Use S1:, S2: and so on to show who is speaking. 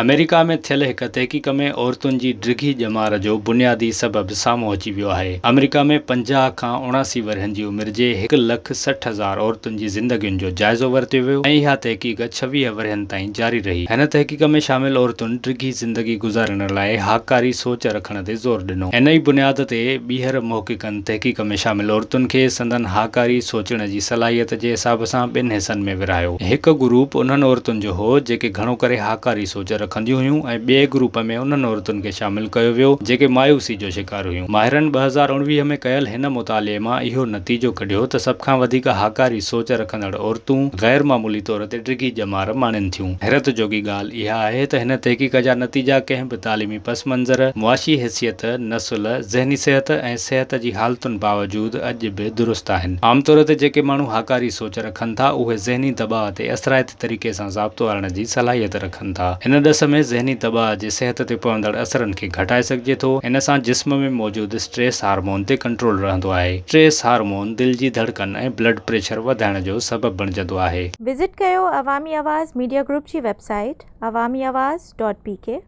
S1: آمريڪا ۾ ٿيل هڪ تحقيق ۾ عورتن جي ڊگهي ڄمار جو بنيادي سبب سامهون اچي ويو آهي. آمريڪا ۾ 50 کان 79 ورهين جي عمر جي هڪ لک 60 هزار عورتن جي زندگين جو جائزو ورتو ويو ۽ اها تحقيق 26 ورهين تائين جاري رهي. هن تحقيق ۾ شامل عورتن ڊگهي زندگي گذارڻ لاء هاڪاري سوچ رکڻ تي زور ڏنو. ان ئي بنياد تي ٻيهر محققن تحقيق ۾ شامل عورتن کي سندن هاڪاري سوچڻ جي صلاحيت جي حساب سان ٻن حصن ۾ ورهايو. هڪ گروپ انهن عورتن جو هو، جيڪي گهڻو ڪري هاڪاري سوچ رکنديون هيون ۽ ٻئي گروپ ۾ انهن عورتن کي شامل ڪيو ويو، جيڪي مايوسي جو شڪار هيون. ماهرن 2019 ۾ ڪيل هن مطالعي مان اهو نتيجو ڪڍيو ته سڀ کان وڌيڪ هاڪاري سوچ رکندڙ عورتون غير معمولي طور تي ڊگهي ڄمار ماڻين ٿيون. حيرت جوڳي ڳالهه اها آهي ته هن تحقيق جا نتيجا ڪنهن به تعليمي پس منظر، معاشي حيثيت، نسل، ذهني صحت ۽ صحت جي حالتن باوجود اڄ به درست آهن. عام طور تي جيڪي ماڻهو هاڪاري سوچ رکن ٿا، اهي ذهني دٻاء تي اثرائتي طريقي سان ضابطو آڻڻ جي صلاحيت رکن ٿا. هن ڏس ۾ ذهني دٻاء جي صحت تي پوندڙ اثرن کي گهٽائي سگهجي ٿو. ان سان جسم ۾ موجود اسٽريس هارمون تي ڪنٽرول رهندو آهي. اسٽريس هارمون دل جي ڌڙڪن ۽ بلڊ پريشر وڌائڻ جو سبب بڻجندو آهي.
S2: وزٽ ڪيو عوامي آواز ميڊيا گروپ جي website Awami Awaz dot P K.